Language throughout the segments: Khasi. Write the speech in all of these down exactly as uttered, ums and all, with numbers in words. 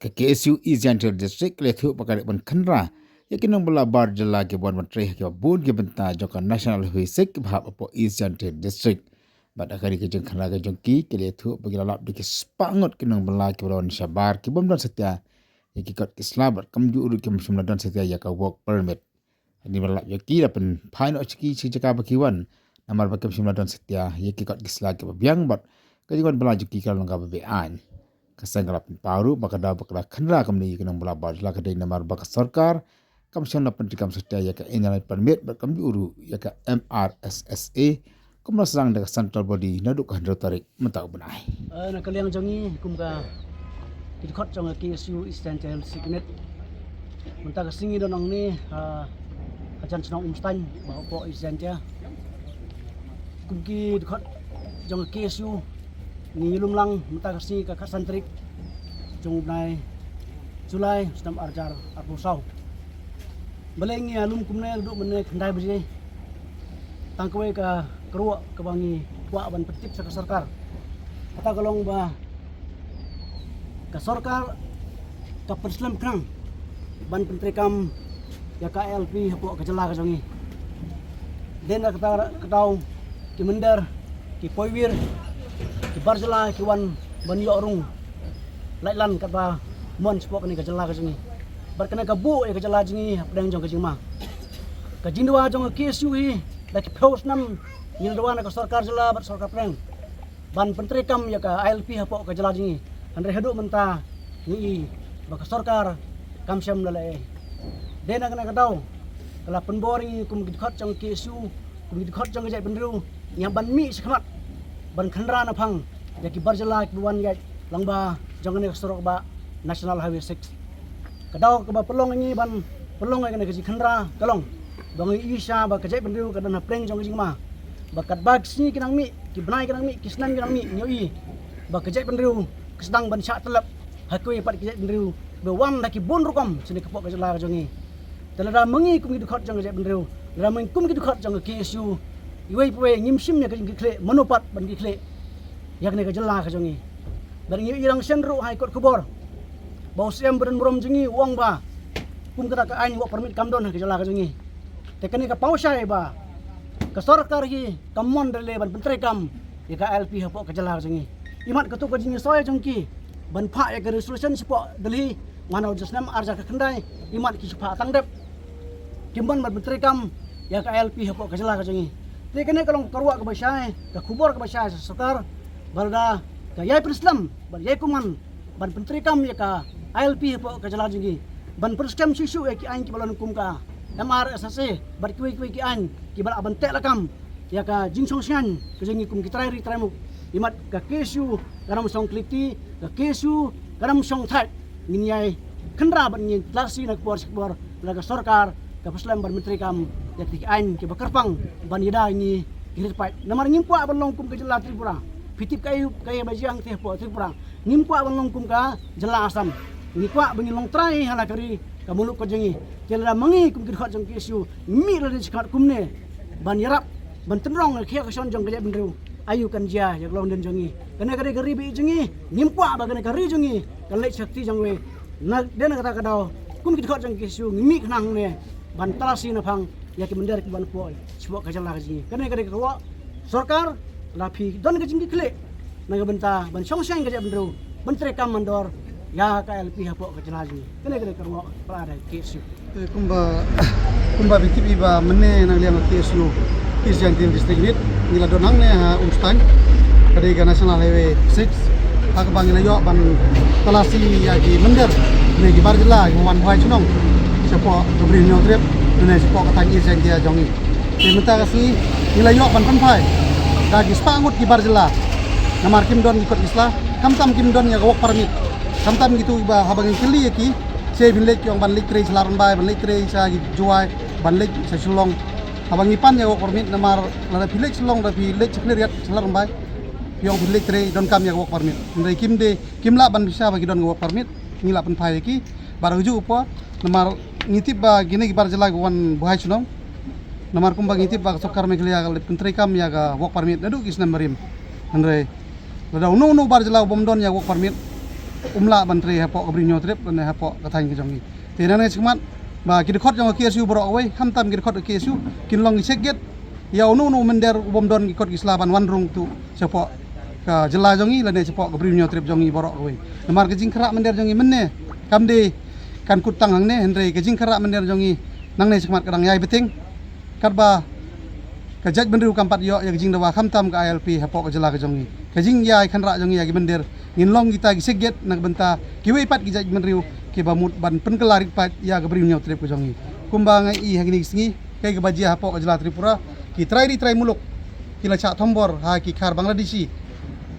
Ka K S U East Jaintia District ka la ïathuh ba ka dei ban khynra ïa ki nongbylla bar jylla kiba wan ban trei ha kiba bun ki bynta jong ka National Highway six kiba hap hapoh East Jaintia District. Bad ha kane ka jingkhynra ka jong ki, ki la ïathuh ba ki la lap da ki spah ngut ki nongbylla kiba la wan shabar kibym don satia ïa ki kot ki sla bad kumjuh ruh kim shym la don satia ïa ka work permit. Hadien ba la lap ïa ki, la pynphai noh sha ki sha jaka ba ki wan, namar ba kim shym la don satia ïa ki kot ki sla kiba biang bad ka jingwan bylla jong ki ka long kaba be-aiñ. Ka seng ka la pynpaw ruh ba ka daw ba ka la khynra kumne ïa ki nongbylla bar jylla ka dei namar ba ka sorkar kam shym la pyntreikam satia ïa ka Inner Line Permit bad kumjuh ruh ïa ka M R S S A kumba la sdang da ka central body naduh ka hynriew tarik mynta u bnai. Eh, na ka liang jong ngi kum ka, ki dkhot jong ka K S U East Jaintia Hills District Unit, mynta ka sngi don hangne, ah, hajan shnong Umstain ba hapoh East Jaintia. Kum ki dkhot jong ka K S U ngi lum lang mynta ka sngi ka khatsan tarik jong u bnai July snem arhajar arphew saw. Balei ngi ïa lum kumne? Naduh mynne khyndai baje tang kawei ka kyrwoh kaba ngi kwah ban pyntip sha ka sorkar. Kata ka long ba ka sorkar ka pynslem khnang ban pyntreikam ïa ka I L P hapoh ka jylla ka jong ngi. Dei na kata ka daw ki mynder, ki poiwir, ki bar jylla ki wan ban ïoh rung lait lan kaba mon shapoh kane ka jylla ka jong ngi. Bad kane ka buh ïa ka jylla jong ngi hapdeng jong ka jingma. Ka jingdawa jong ka K S U hi da ki phew snem ngi la dawa na ka sorkar jylla bad sorkar pdeng ban pyntreikam ïa ka I L P hapoh ka jylla jong ngi. Hynrei haduh mynta ngi i ba ka sorkar kam shym la leh ei. Dei na kane ka daw ka la pynbor ïa ngi kum ki dkhot jong ka K S U, kum ki dkhot jong ka jaitbynriew, ngi hap ban mih shakhmat ban khynra na phang ïa ki bar jylla kiba wan ïaid lyngba jong kane ka surok ba National Highway six. Ka daw kaba pynlong ïa ngi ban pynlong ïa kane ka jingkhynra ka long ba ngi i sha ba ka jaitbynriew ka don hapdeng jong ka jingma, ba katba ki sngi ki nang mih, ki bnai ki nang mih, ki snem ki nang mih, ngi ïohi ba ka jaitbynriew ka sdang ban shah tyllep ha kiwei pat ki jaitbynriew ba wan da ki bun rukom shane hapoh ka jylla ka jong ngi. Te lada ma ngi kum ki dkhot jong ka jaitbynriew, lada ma ngi kum ki dkhot jong ka K S U, iwei pa iwei ngim shim ïa ka jingkitkhlieh, mano pat ban kit khlieh ïa kane ka jylla ka jong ngi? Bad ngi ïohi rang shen ruh ha ki kot khubor ba u Syiem badonburom jong ngi u ong ba kum kata ka aiñ work permit kam don ha ka jylla ka jong ngi. Te kane ka paw shai ba ka sorkar hi kam mon da leh ban pyntreikam ïa ka I L P hapoh ka jylla ka jong ngi. Imat katto ka jingïasoi jong ki ban phah ïa ka resolution shapoh Delhi, mano jong snem arhajar khyndai, imat ki shu phah tang dep, kim mon ban pyntreikam ïa ka I L P hapoh ka jylla ka jong ngi. Te kane ka long ka kyrwoh kaba shai, ka khubor kaba shai sha sorkar ba lada ka ïai pynslem bad ïai kumne ban pyntreikam ïa ka I L P hapoh ka jylla jong ngi, ban pynskhem shuh shuh ïa ki aiñ kiba long kum ka M R S S A bad kiwei kiwei ki aiñ kiba lah ban teh lakam ïa ka jingshongshngaiñ ka jong ngi kum ki trai ri trai muk. Imat ka K S U kam shong kylli, ka K S U kam shong thait. Ngin ïai khynra bad ngin talasi na ka por sha ka por lada ka sorkar ka pynslem ban pyntreikam ïa ki aiñ kiba kyrpang ban ïada ïa ngi ki rit paid. Namar ngim kwah ban long kum ka jylla Tripura. Phi tip kaei kaei ba jia te hapoh Tripura. Ngim kwah ban long kum ka jylla Assam. Ngi kwah ba ngin long trai ha la ka ri ka muluk ka jong ngi. Te lada ma ngi kum ki dkhot jong ka K S U ngi mih lade shakhmat kumne ban ïarap ban tynrong ïa ka khiah ka shon jong ka jaitbynriew, aïu kan jia ïa ka longdien jong ngi? Kane ka dei ka ri ba ïeit jong ngi. Ngim kwah ba kane ka ri jong ngi kan leit sha kti jong kiwei. Na, dei na kata ka daw kum ki dkhot jong ka K S U ngi mih khnang ne ban talasi na phang ïa ki mynder kiban poi shapoh ka jylla ka jong ngi. Kane ka dei ka kyrwoh sorkar, lada phi don ka jingkitkhlieh na ka bynta ban shongshngaiñ ka jaitbynriew, ban treikam mandor ïa ka I L P hapoh ka jylla jong ngi. Kane ka dei ka kyrwoh ka la dei K S U. Eh, kumba, kumba phi tip hi ba mynne na ka liang ka K S U East Jaintia Hills District Unit ngi la don hangne ha Umstain, ka dei ka National Highway six, ha kaba ngi la ïoh ban talasi ïa ki mynder ne ki bar jylla kiba wan buhai shnong shapoh ka Bri Hynñiewtrep ne shapoh ka thaiñ East Jaintia jong ngi. Te mynta ka sngi ngi la ïoh ban pynphai da ki spah ngut ki bar jylla. Namar kim don ki kot ki sla, khamtam kim don ïa ka work permit. Khamtam kito kiba haba ngi kylli ïa ki, shisha phin leit, ki ong ban leit trei sha Lad Rymbai, ban leit trei sha ki Jowai, ban leit sha Shillong. Haba ngi pan ïa ka work permit, namar lada phi leit Shillong, lada phi leit sha Khliehriat sha Lad Rymbai, phi ong phin leit trei, donkam ïa ka work permit. Hynrei kim dei, kim lah ban bishar ba ki don ka work permit. Ngi la pynphai ïa ki bad ha kajuh ka por, namar ngi tip ba kine ki bar jylla ki wan buhai shnong. Namar kumba ngi tip ba ka sorkar Meghalaya ka la pyntreikam ïa ka work permit naduh ki snem barim. Hynrei lada uno uno u bar jylla u bym don ïa ka work permit, um lah ban trei hapoh ka Bri u Hynñiewtrep lane hapoh ka thaiñ ka jong ngi. Te nangne shakhmat ba ki dkhot jong ka K S U baroh kawei, khamtam ki dkhot ka K S U, kin long ki check gate ïa uno uno u mynder u bym don ki kot ki sla ban wan rung tuh shapoh ka jylla jong ngi lane shapoh ka Bri u Hynñiewtrep jong ngi baroh kawei. Namar ka jingkhrah mynder jong ngi mynne kam dei kan kut tang hangne, hynrei ka jingkhrah mynder jong ngi nangne shakhmat ka dang ïai bteng. Katba ka jaitbynriew kam pat ïoh ïa ka jingdawa khamtam ka I L P hapoh ka jylla ka jong ngi. Ka jingïai kynrah jong ngi ïa ki mynder, ngin long kita ki check gate na ka bynta kiwei pat ki jaitbynriew kiba mut ban pynkylla rit paid ïa ka Bri u Hynñiewtrep ka jong ngi. Kumba nga i ha kine ki sngi, kaei kaba jia hapoh ka jylla Tripura, ki trai ri trai muluk ki la shah thombor ha ki khar Bangladeshi.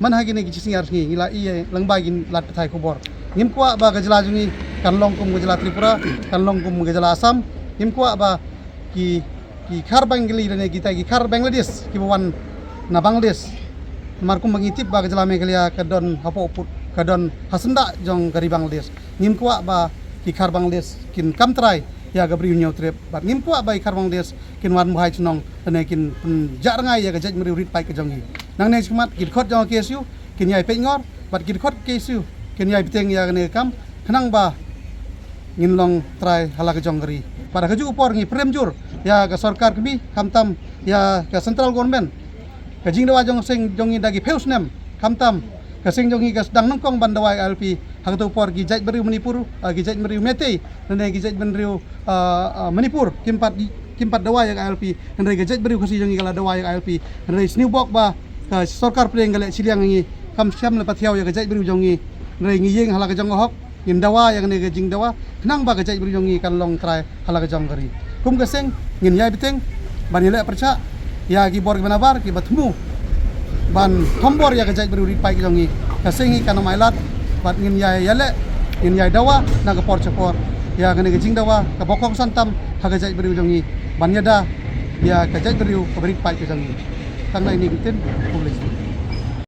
Man ha kine ki shi sngi ar sngi ngi la i lyngba ki lad pathai khubor. Ngim kwah ba ka jylla jong ngi kan long kum ka jylla Tripura, kan long kum ka jylla Assam. Ngim kwah ba ki, ki khar Bengali lane kita ki khar Bangladesh kiba wan na Bangladesh. Namar kumba ngi tip ba ka jylla Meghalaya ka don hapoh pud, ka don ha syndah jong ka ri Bangladesh. Ngim kwah ba ki khar Bangladesh kin kam trai ïa ka Bri u Hynñiewtrep, bad ngim kwah ba ki khar Bangladesh kin wan buhai chnong lane kin pynjah rngai ïa ka jaitbynriew rit paid ka jong ngi. Nangne shakhmat ki dkhot jong ka K S U kin ïai peitngor, bad ki dkhot K S U kin ïai bteng ïa kane ka kam, khnang ba ngin long trai ha la ka jong ka ri. Bad ha kajuh ka por ngi pyrem jur ïa ka sorkar kmie, khamtam ïa ka central government. Ka jingdawa jong ka seng jong ngi da ki phew snem, khamtam ka seng jong ngi ka sdang nyngkong ban dawa ïa ka I L P. Ha kato ka por ki jaitbynriew Manipur, ah, ki jaitbynriew Meitei lane ki jaitbynriew, ah, ah, Manipur kim pat, kim pat dawa ïa ka I L P. Hynrei ka jaitbynriew Khasi jong ngi ka la dawa ïa ka I L P. Hynrei sniew bok ba ka sorkar pdeng ka leh shiliang ïa ngi, kam shym la pathiaw ïa ka jaitbynriew jong ngi. Hynrei ngi ïeng ha la ka jong ka hok, ngin dawa ïa kane ka jingdawa khnang ba ka jaitbynriew jong ngi kan long trai ha la ka jong ka ri. Kum ka seng ngin ïai bteng ban ïaleh pyrshah ïa ki bor kiba nabar kiba thmu ban thombor ïa ka jaitbynriew rit paid ka jong ngi. Ka seng hi kan ym ailad, bad ngin ïai ïaleh, ngin ïai dawa na ka por sha por ïa kane ka jingdawa kaba kongsan tam ha ka jaitbynriew jong ngi, ban ïada ïa ka jaitbynriew kaba rit paid ka jong ngi. Tang ïa kine ki ktien, khublei.